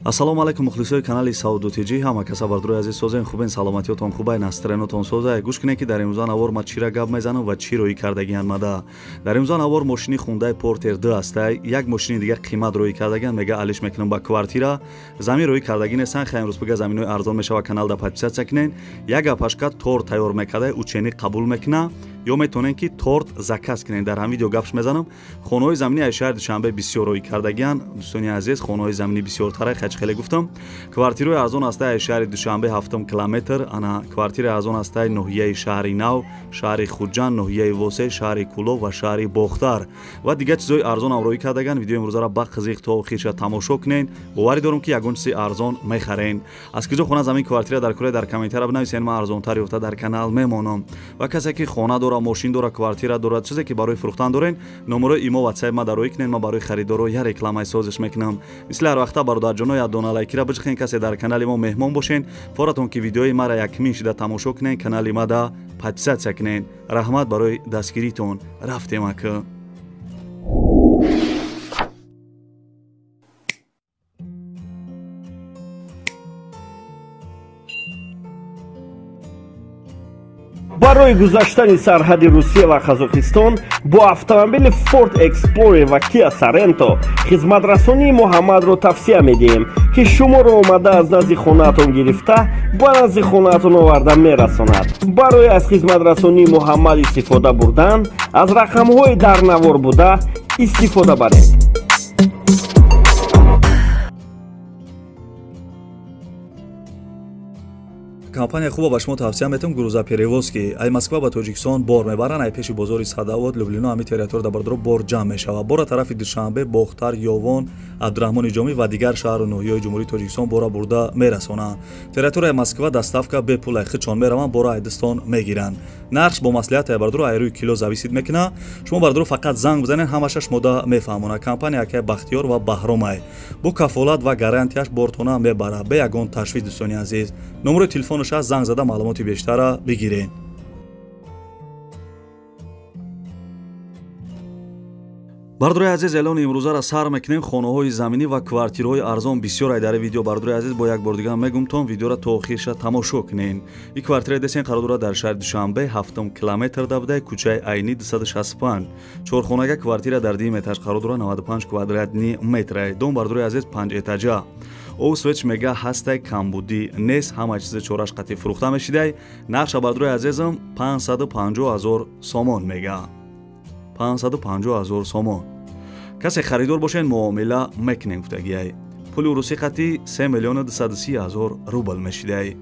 Ассалому алайкум мухлисои канали Сауду ТЖ. Ҳама каса бардорои азиз созен, хубен, саломатиётон хубай, настроенотон созай. Гӯш кунед, ки дар имрӯза навор ма чира гап мезанам ва чӣ роӣ кардагиан мада. Дар имрӯза навор мошини Хундай Портер 2 астай. Як мошини дига қимат роӣ кардагиан, мега алиш мекунам ба квартира. Замин роӣ кардагӣ нестан, хай имрӯз бига заминои арзон мешава, каналда подписаться кунед. Як гапашка торт тайёр мекарда, ученик қабул мекуна. Ё метавонед, ки торт заказ кунед. Дар ҳамин видео гапш мезанам. Хонаҳои заминӣ аз шаҳри Душанбе бисёр роӣ кардагиан. Дӯстони азиз, хонаҳои заминӣ бисёртара, хач хеле гуфтам. Квартираҳои арзон ҳастай аз шаҳри Душанбе 7 километр, ана квартираи арзон ҳастай ноҳияи шаҳри Нав, шаҳри Хуҷанд, ноҳияи Восе, шаҳри Кӯлоб ва шаҳри Бохтар ва дигар чизҳои арзон ҳам роӣ кардаган. Видеои имрӯзаро ба қизиқ то охирша тамошо кунед. Боварӣ дорам, ки ягон чизи арзон мехарен. Аз куҷо хона замин квартира дар куре дар комментария бинависед, ман арзонтар ёфта дар канал мемонам. Ва касе ки хона дора, мошин дора, квартира дора, чизе ки барои фурӯхтан дорен, номерои имо ватсап ма дароӣ кунед, ман барои харидоро я рекламаи созиш мекунам. Мисли ҳар вақта бародарҷоно, я дона лайкира биҷихен, касе дар канали мо меҳмон бошен, форатон ки видеои мара якмин шида тамошо кунен, канали мада подписаться кунен. Раҳмат барои дастгиритон. Рафтем ака. Барои гузаштани сарҳади Русия ва Қазоқистон бо автомобили Ford Explorer ва Kia Sorento хизматрасонии Муҳаммадро тавсия медиҳем, ки шуморо омада аз назди хонаатон гирифта ба назди хонаатон оварда мерасонад. Барои аз хизматрасонии Муҳаммад истифода бурдан аз рақамҳои дар навор буда истифода баред. Компания хуба ба шумо тавсия метавам, грузоперевозки. Ай Москва ба Тоҷикистон бор мебаранд, ай пеши бозори Садовод, Люблино, ҳами территория дар бардоро бор ҷамъ мешавад. Бора тарафи Душанбе, Бохтар, Ёвон, Абдураҳмони Ҷомӣ ва дигар шаҳру ноҳияҳои Ҷумҳурии Тоҷикистон бора бурда мерасонанд. Территорияи Москва доставка бепул, ай худшон мераванд, бора ай дастон мегиранд. Нархш бо маслиҳат ай бардоро ай рӯи кило зависит мекунад. Шумо бардоро фақат занг бизанед, ҳамаша шумода мефаҳмонад. Компания акай Бахтиёр ва Баҳромай. Бо кафолат ва гарантияш бортона мебарад. Бе ягон ташвиш, дӯстони азиз. Номерои телефонаш занг зада маълумоти бештара бигиред. Бардорои азиз, эълони имрӯзаро сар мекунем. Хонаҳои заминӣ ва квартираҳои арзон бисёр ай дар видео. Бардорои азиз, бо як бор дигар мегумтон, видеоро то охирша тамошо кунед. Ин квартираи десен қарор дорад дар шаҳри Душанбе, 7 километр да буда, кӯчаи Айнӣ 265. Чорхонага квартира дар дуюм этаж қарор дорад, 95 квадратни метр. Дом бардорои азиз 5 этажа. Свеч мега ҳастай, камбудӣ нест, ҳама чизи чораш қатъи фурӯхта мешидай. Нархша бардорои азизам 550 ҳазор сомон мега. 550 ҳазор сомон. Касе харидор бошен, муомила мекунем гуфтагиай. Пули урусӣ қатъи 3 миллиону 230 ҳазор рубл мешидай.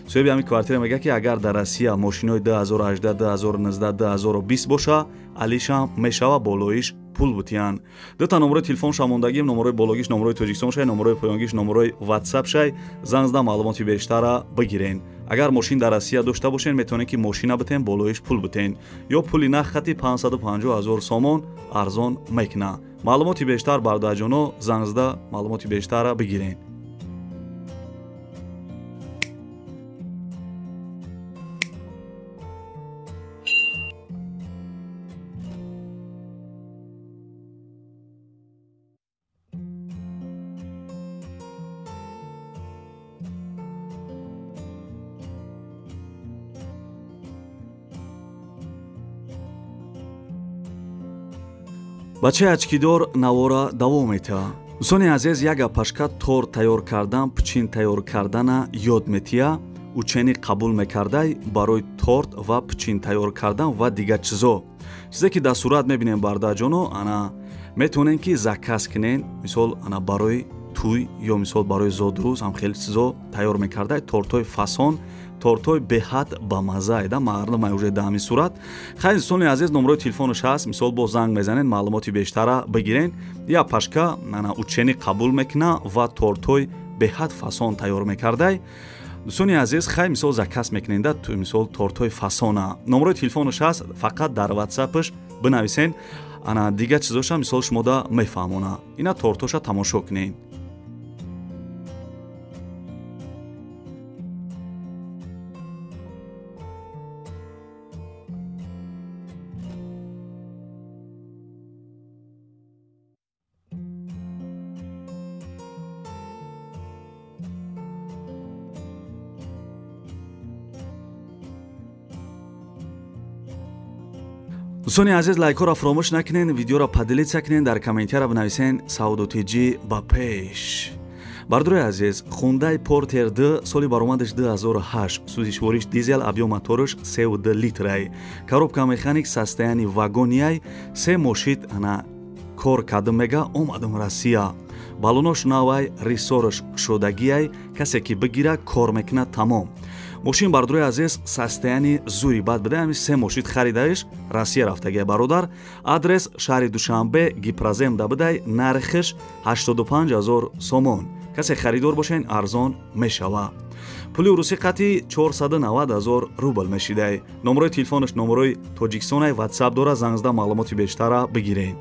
Соҳиби ҳамин квартира мега, ки агар дар Россия мошинои 2018, 2019, 2020 боша, алишам мешава, болоиш пул бутиян. Дута номерои телефонша мондагим, номерои бологиш номерои Тоҷикистон шай, номерои поёнгиш номерои WhatsApp шай. Занг зада маълумоти бештара бигирен. Агар мошин дар Россия дошта бошен, метавонед, ки мошина битен, болоиш пул битен. Ё пули нақд хати 550 ҳазор сомон арзон мекуна. Маълумоти бештар бародарҷоно, занг зада маълумоти бештара бигирен. Бачаи ачкидор навора давом метиҳад. Дӯстони азиз, як гапашка торт тайёр кардан, пичин тайёр кардана ёд метиҳа. Ученик қабул мекардай барои торт ва пичин тайёр кардан ва дигар чизо. Чизе ки дар сурат мебинем бародарҷоно, ана метавонем ки заказ кунем, мисол ана барои тӯй ё мисол барои зодрӯз ҳам хеле чизо тайёр мекардай, тортҳои фасон, тортҳои беҳад ба маза да маълум ай уже дар ҳамин сурат. Хайр, дӯстони азиз, номерои телефонаш ҳаст, мисол бо занг мезанед, маълумоти бештара бигирен. Я пашка ана ученик қабул мекуна ва тортҳои беҳад фасон тайёр мекардай. Дӯстони азиз, хайр, мисол заказ мекунед да мисол тортҳои фасона. Номерои телефонаш ҳаст, фақат дар ватсапаш бинависен. Ана дигар чизоша мисол шумода мефаҳмона. Ина тортҳоша тамошо кунед. Дӯстони азиз, лайкҳоро фаромӯш накунед, видеоро поделиться кунед, дар комментария бинависен Савдо ТЖ ба пеш. Бардорои азиз, Хундай Портер 2 соли баромадаш 2008, сӯзишвориш дизел, объём мотораш 3,2 литрай, коробка механик, состояние вагонияй, се мошит ана кор кардам мега, омадам Россия. Балонош навай, рисораш кушодагияй, касе ки бигира кор мекунад тамом. Мошин бардорои азиз состояние зури бад буда, ҳамин се мошит харидаиш Россия рафтагия бародар. Адрес шаҳри Душанбе, Гипрозем да будай, нархиш 85 000 сомон. Касе харидор бошен арзон мешава. Пули русӣ қатъи 490 000 рубл мешидай. Номерои телефонаш номерои Тоҷикистонай, WhatsApp дора, занг зада маълумоти бештара бигирен.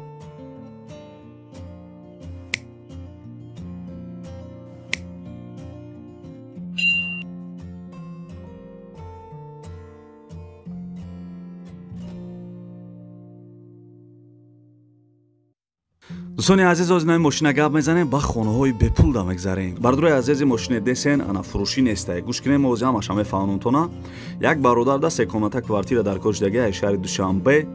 Дӯстони азиз, оз наи мошина гап мезанем, ба хонаҳои бепул да мегзарем. Бардорои азизи, мошине десен ана фурӯшӣ нестай. Гӯш кунем, мо ози ҳамаша мефаҳмонтона. Як бародар да секомната квартира дар кор шудаги ай шаҳри Душанбе,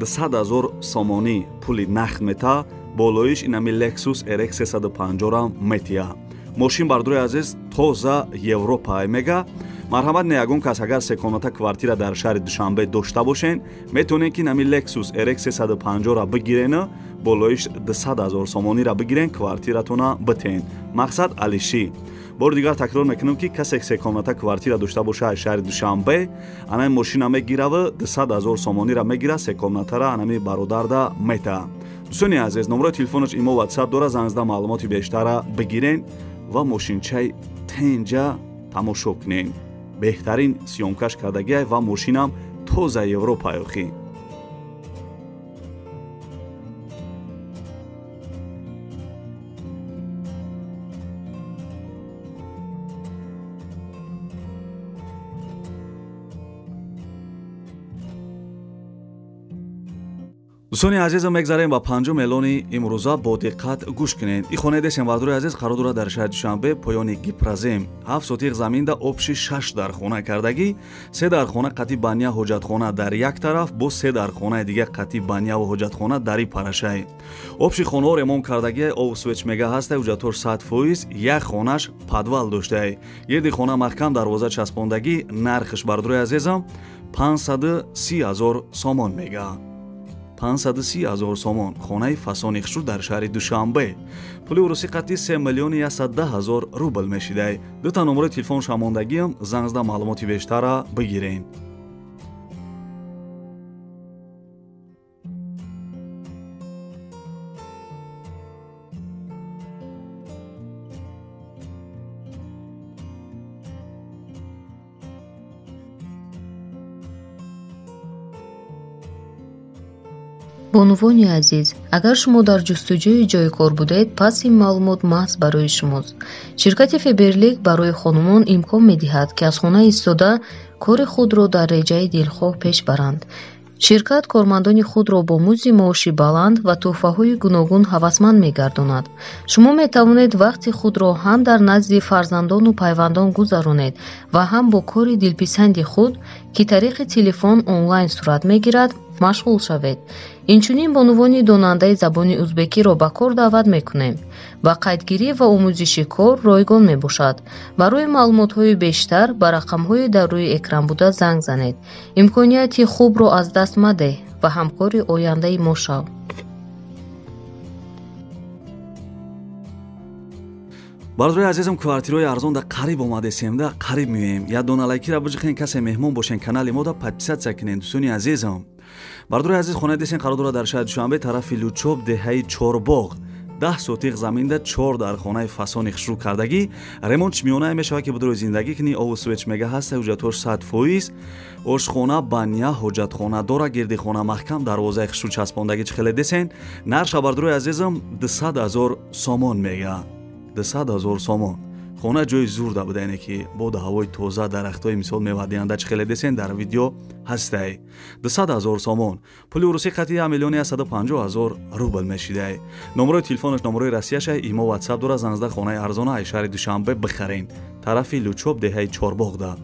200 000 сомонӣ пули нақд мета, болоиш инами Lexus RX 350 метия. Мошин бардорои азиз тоза Европа ай мега. Марҳамат, не ягон кас агар секомната квартира дар шаҳри Душанбе дошта бошен, метавонед ки нами Lexus RX 350-ра бигирен, болоиш 200 000 сомониро бигирен, квартиратона битен. Мақсад алишӣ. Бори дигар такрор мекунам ки касе секомната квартира дошта боша аз шаҳри Душанбе, анами мошина мегирава, 200 000 сомониро мегира, секомнатара анами бародарда мета. Дӯстони азиз, номерои телефонаш имо WhatsApp дора, занг зада маълумоти бештара бигирен ва мошинчаи тенҷа тамошо кунен. Беҳтарин съёмкаш кардагиай ва мошинам тоза Европа охи. Дӯстони азизам, мегзарем ба панҷум эълони имрӯза, бо диққат гӯш кунед. И хонаи десем бардорои азиз қарор дорад дар шаҳри Душанбе, поёни Гипрозем, 7 сотиқ заминда, обши 6 дархона кардагӣ, 3 дархона қатъи баня ҳоҷатхона дар як тараф, бо 3 дархонаи дига қатъи баняву ҳоҷатхона дар и парашай. Обши хонаҳо ремонт кардагӣ, об свеч мега ҳастай, ҳуҷҷатҳош 100%, як хонаш подвал доштай. Гирди хона маҳкам, дарвоза часпондагӣ, нархиш бардорои азизам 530 000 сомон мега. 530 000 сомон. Хонаи фасони хушрӯ дар шаҳри Душанбе. Пули урусӣ қатъи 3 110 000 рубл мешидай. Дута номерои телефон шамондагиам, занг зада маълумоти бештара бигирен. Бонувони азиз, агар шумо дар ҷустуҷӯи ҷойи кор будед, пас ин маълумот маҳз барои шумост. Ширкати Фаберлик барои хонумон имкон медиҳад, ки аз хона истода кори худро дар реҷаи дилхоҳ пеш баранд. Ширкат кормандони худро бо музди маоши баланд ва тӯҳфаҳои гуногун ҳавасманд мегардонад. Шумо метавонед вақти худро ҳам дар назди фарзандону пайвандон гузаронед ва ҳам бо кори дилписанди худ, ки тариқи телефон онлайн сурат мегирад, машғул шавед. Инчунин бонувони донандаи забони узбекиро ба кор даъват мекунем. Ба қайдгирӣ ва омӯзиши кор ройгон мебошад. Барои маълумотҳои бештар ба рақамҳои дар рӯи экран буда занг занед. Имконияти хубро аз даст мадеҳ ва ҳамкори ояндаи мо шав. Бародарои азизам, квартираҳои арзон да қариб омадесем, да қариб меоем. Як дона лайкира биҷиқен, касе меҳмон бошен канали мо да подписаться кунен, дӯстони азизам. Бародарои азиз, хонаи десен қарор дорад дар шаҳри Душанбе, тарафи Лучоб, деҳаи Чорбоғ. 10 сотиқ заминда, 4 дархонаи фасони хушрӯ кардагӣ. Ремонт миёнае мешавад ки бидурои зиндагӣ кунӣ, обу свеч мега ҳаста, ҳуҷҷатҳош 100%, ошхона, баня, ҳоҷатхона дора, гирди хона маҳкам, дарвозаи хушрӯ часпондагӣ. Чӣ хеле десен? Нарша бародарои азизам 200 000 сомон мега. 200 000 сомон. Хона ҷои зурда буда, яъне ки боду ҳавои тоза, дарахтҳои мисол мевадиҳанда. Чӣ хеле десен дар видео ҳастай. 200 000 сомон. Пули урусӣ қатъи 1 150 000 рубл мешидай. Номерои телефонаш номерои Россияшай, имо WhatsApp дора, занг зада хонаи арзона ай шаҳри Душанбе бихарен. Тарафи Лучоб, деҳаи Чорбоғда.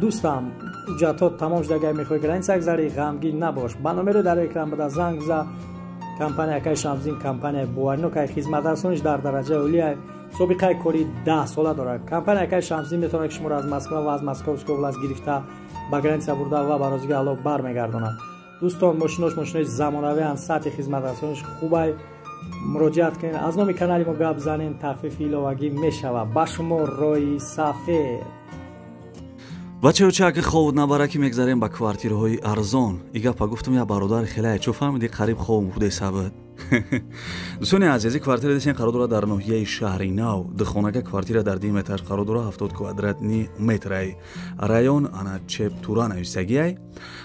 Дӯстам, ҳуҷҷатҳо тамом шуда, агар мехоҳӣ граница гузарӣ, ғамгин набош. Ба номеро дар экран буда занг за. Компания акай Шамсиддин компания боваринок ай, хизматрасониш дар дараҷаи олия, собиқаи кори 10 сола дорад. Компания акай Шамсиддин метавонад ки шуморо аз Москва ва аз Московской област гирифта ба граница бурда ва ба розигӣ Аллоҳ бармегардонад. Дӯстон, мошинош мошинои замонавианд, сатҳи хизматрасониш хубай. Муроҷиат кунед, аз номи канали мо гап занен, тахфифи иловагӣ мешавад. Ба шумо роҳи сафед. Бачаё, ча аки ховуд набара, ки мегзарем ба квартираҳои арзон. И гапа гуфтам, я бародар хеле чо фаҳмиди, қариб ховум худе сабад. Дӯстони азизи, квартира десен қарор дорад дар ноҳияи Шаҳри Нав. Духонага квартира дар дим этаж қарор дорад, 70 квадратный метрай. Район ана Чептура нависагиай.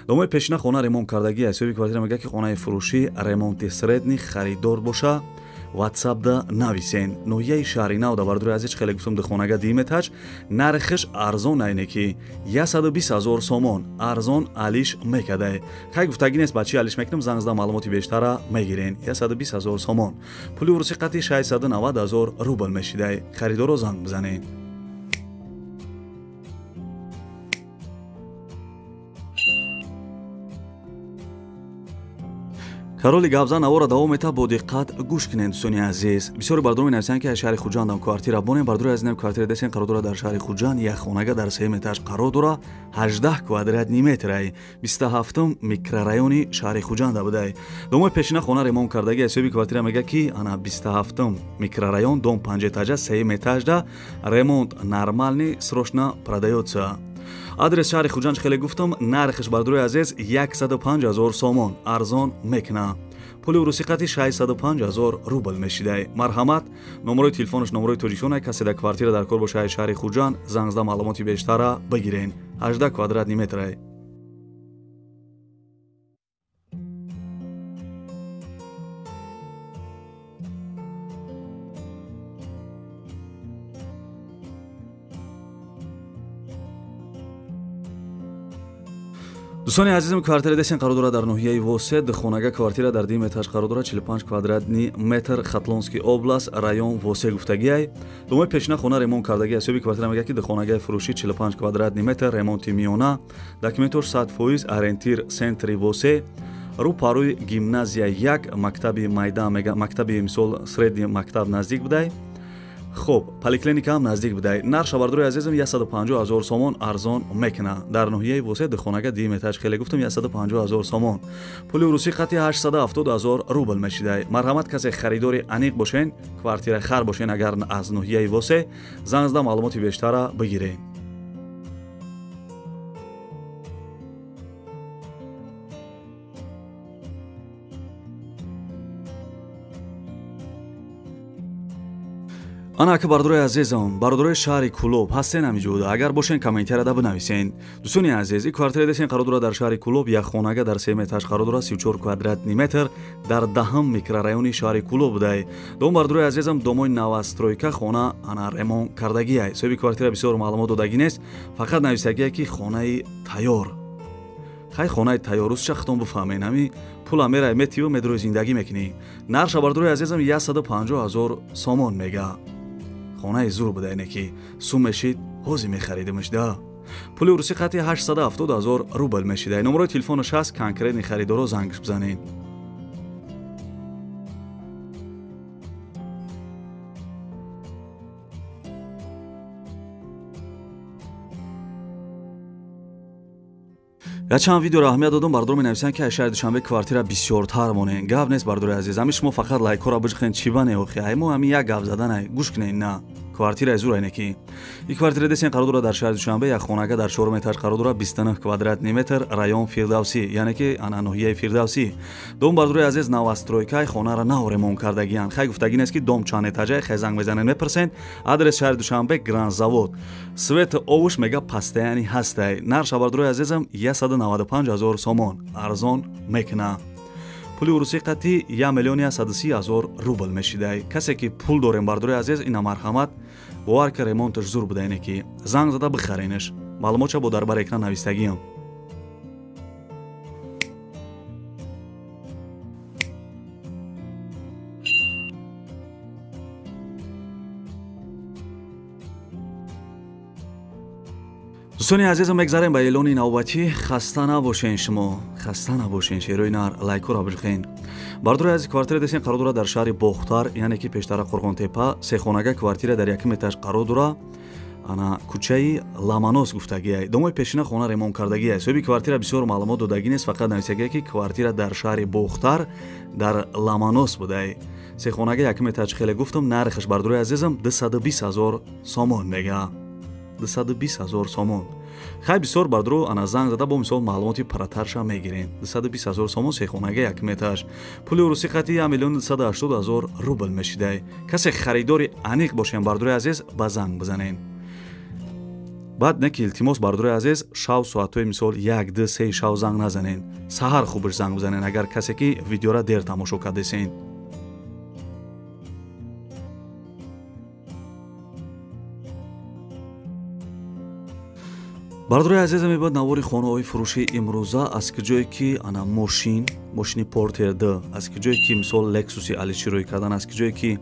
Домои пешина хона ремонт кардагиай. Соҳиби квартира мегӯяд, ки хонаи фурӯшӣ, ремонти средний, харидор боша, ватсапда нависен. Ноҳияи Шаҳри Нав да, бардори азиз, хеле гуфтам, духонага дим этаж, нархиш арзон айне ки 120 ҳазор сомон, арзон алиш мекадай. Хай, гуфтагӣ нест ба чӣ алиш мекунам, занг зада маълумоти бештара мегирен. 120 ҳазор сомон, пули урусӣ қати 690 ҳазор рубл мешидай. Харидоро занг бизанед. Кароли гапзан навора давом мета, бо диққат гӯш кунед, дӯстони азиз. Бисёре бардор менависанд, ки аз шаҳри Хуҷандам квартира бонем. Бардори азиз, квартира десен қарор дорад дар шаҳри Хуҷанд, як хонага дар сеюм этаж қарор дора, 18 квадратный метрай, 27 микрорайони шаҳри Хуҷанда будай. Домои пешина хона ремонт кардаги. Ҳисоби квартира мегӯяд, ки ана 27 микрорайон, дом панҷ этажа, сеюм этажда, ремонт нормальный, срочно продаётся. Адрес шаҳри Хуҷанд, хеле гуфтам, нархиш, бардорои азиз, 105 ҳазор сомон, арзон мекуна. Пули урусӣ қати 605 ҳазор рубл мешидай. Марҳамат, номерои телефонаш номерои Тоҷикистон. Касе дар квартира дар кор боша шаҳри Хуҷанд, занг зада маълумоти бештара бигирен. 18 квадратный метрай. Дӯстони азизм, квартира десен қарор дорад дар ноҳияи Восе, духонага квартира дар дим этаж қарор дорад, 45 квадратный метр, Хатлонский област, район Восе гуфтагиай. Домои пешина хона ремонт кардагӣ. Ҳисоби квартира мегӯяд, ки духонагаи фурӯшӣ, 45 квадратный метр, ремонти миёна, документош 100%, ориентир центри Восе, рӯ парӯи гимназия 1, мактаби майда, мактаби мисол средний мактаб наздик будай. Хуб, поликлиника ҳам наздик будай. Нарх, бардорои азизам, 150 ҳазор сомон, арзон мекуна. Дар ноҳияи Восе, духонага дим этаж, хеле гуфтам, 150 ҳазор сомон, пули урусӣ қати 870 ҳазор рубл мешидай. Марҳамат, касе харидори аниқ бошен, квартира хар бошен, агар аз ноҳияи Восе, занг зада маълумоти бештара бигирем. Ана ака, бардорои азизам, бародарои шаҳри Кулоб ҳастен ҳамиҷода? Агар бошен, комментарияда бинависен. Дӯстони азиз, ин квартира десен қарор дорад дар шаҳри Кулоб, як хонага дар сеюм этаж қарор дорад, 34 квадратный метр, дар 10-м микрорайони шаҳри Кулоб будай. Дом, бардорои азизам, домои новостройка, хона ана ремонт кардагиай. Соҳиби квартира бисёр маълумот додагӣ нест, фақат нависагие, ки хонаи тайёр. Хай, хонаи тайёр рӯзча худтон бифаҳмен, ҳами пула мерай, метиву медрои, зиндагӣ мекунӣ. Нарша, бардорои азизам, 150 ҳазор сомон мега. Хонаи зур буда, ине ки сум мешид, ҳозир мехаридимш да. Пули урусӣ қати 870 ҳазор рубл мешида. Номерои телефонаш ҳаст, конкретный харидоро зангш бизанед. Якчанд видеоро аҳамият додам, бардор менависанд, ки аз шаҳри Душанбе квартира бисёртар монен. Гап нест, бардори азиз, ҳами шумо фақат лайкҳоро биҷихен, чӣ ба не охи? Ай мо ҳами як гап заданай, гӯш кунен, на квартираи зур айне ки. Ин квартира десен қарор дорад дар шаҳри Душанбе, як хонага дар чорум этаж қарор дорад, 29 квадратный метр, район Фирдавсӣ, яъне ки ана ноҳияи Фирдавсӣ. Дом, бардори азиз, новостройкаи, хонара нав ремонт кардагиянд. Хай, гуфтагӣ нест, ки дом чанд этажай, хай занг мезанед, мепурсед. Адрес шаҳри Душанбе, Гранд-завод. Свет овуш мега постоянный ҳастай. Нарша, бардори азизам, 195 ҳазор сомон, арзон мекуна. Пули урусӣ қати 1 миллион 130 ҳазор рубл мешидай. Касе ки пул дорем, бардори азиз, ина марҳамат, бовар ки ремонташ зур буда, ине ки занг зада бихаренаш. Маълумотша бо дар бар экран навистагиам. Дӯстони азизам, мегзарем ба эълони навбатӣ. Хаста набошен шумо, хаста набошен, шерои нар лайкҳоро бижихен. Бардори азиз, квартира десен қарор дорад дар шаҳри Бохтар, яъне ки пештара Қурғонтепа, сехонага квартира дар якум этаж қарор дорад. Ана кӯчаи Ламанос гуфтагиай. Домои пешина хона ремонт кардагиай. Соҳиби квартира бисёр маълумот додагӣ нест, фақат нависагиай, ки квартира дар шаҳри Бохтар дар Ламанос будай. Сехонага якум этаж, хеле гуфтам, нархаш бардори азизам 220 ҳазор сомон мега. 220 ҳазор сомон. Хай бисёр бардро ана занг зада бо мисол маълумоти паратарша мегирем. 220 ҳазор сомон сехонага якум этаж. Пули русӣ қати 1 миллион 280 ҳазор рубл мешидай. Касе харидори аниқ бошем бардори азиз, ба занг бизанен. Баъд не ки илтимос бардори азиз, шав соатҳои мисол 1, 2, 3 шав занг назанен. Саҳар хубаш занг бизанен, агар касе ки видеора дер тамошо кардесен. Бардори азизам, мебояд навори хонаҳои фурӯшии имрӯза аз куҷое ки ана мошини Портер Д, аз куҷое ки мисол Лексуси Алиши рӯй кардан, аз куҷое ки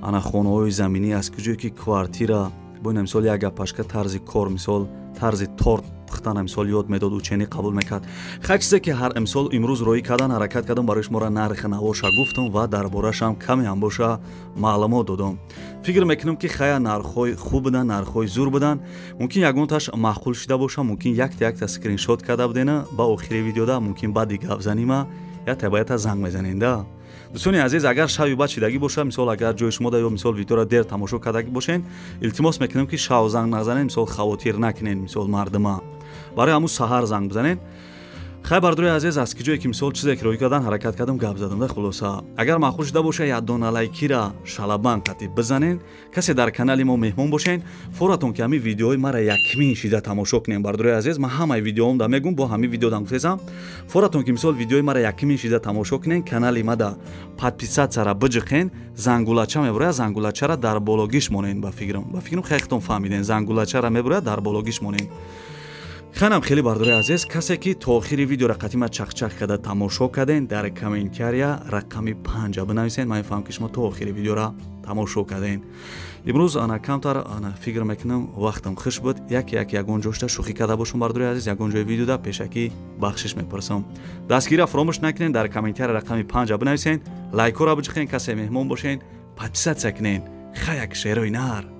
ана хонаҳои заминӣ, аз куҷое ки квартира, бо ина мисол як гапашка тарзи кор, мисол тарзи торт пухтана мисол ёд медод, учени қабул мекард. Хай чизе ки ҳар мисол имрӯз роӣ кардан, ҳаракат кардам барои шуморо нархи навоша гуфтам ва дар борашам каме ҳам боша маълумот додам. Фикр мекунам ки хая нархҳои хуб будан, нархҳои зур будан. Мумкин ягонташ маъқул шида боша, мумкин якта якта скриншот карда будена, ба охири видеода мумкин баъди гап занима ята ба ята занг мезаненда. Дӯстони азиз, агар шави бад шидагӣ боша, мисол агар ҷои шумо да ё мисол видеоро дер тамошо кардагӣ бошен, илтимос мекунам ки шав занг назанен, мисол хавотир накунен, мисол мардума. Барои ҳамун саҳар занг бизанен. Хай бардори азиз, аз ки ҷое ки мисол чизе ки роӣ кардан, ҳаракат кардам, гап задам да хулоса. Агар маъқул шуда боша, як дона лайкира шалабан қатӣ бизанен. Касе дар канали мо меҳмон бошен, форатон ки ҳамин видеои мара якмин шида тамошо кунем. Бардори азиз, ман ҳамаи видеоам да мегум, бо ҳамин видео дам гуфтесам. Форатон ки мисол видеои мара якмин шида тамошо кунен, канали мада подписатсияра биҷиқен, зангулача мебурояд, зангулачара дар бологиш монен. Ба фикрам хеле фаҳмиден, зангулачара мебурояд, дар бологиш монен. Ханам хеле бардори азиз, касе ки то охири видеоро қатима чақчақ карда тамошо карден, дар комментария рақами 5 бинависен. Ман мефаҳмам ки шумо то охири видеоро тамошо карден. Имрӯз ана камтар ана фикр мекунам вақтам хуш буд, як як ягон ҷошта шӯхӣ карда бошам бардори азиз, ягон ҷои видеода пешакӣ бахшиш мепурсам. Дастгирия фаромӯш накунен, дар комментария рақами 5 бинависен, лайкҳоро биҷиқен, касе меҳмон бошен, подписатсия кунен. Хаяк шерои нар.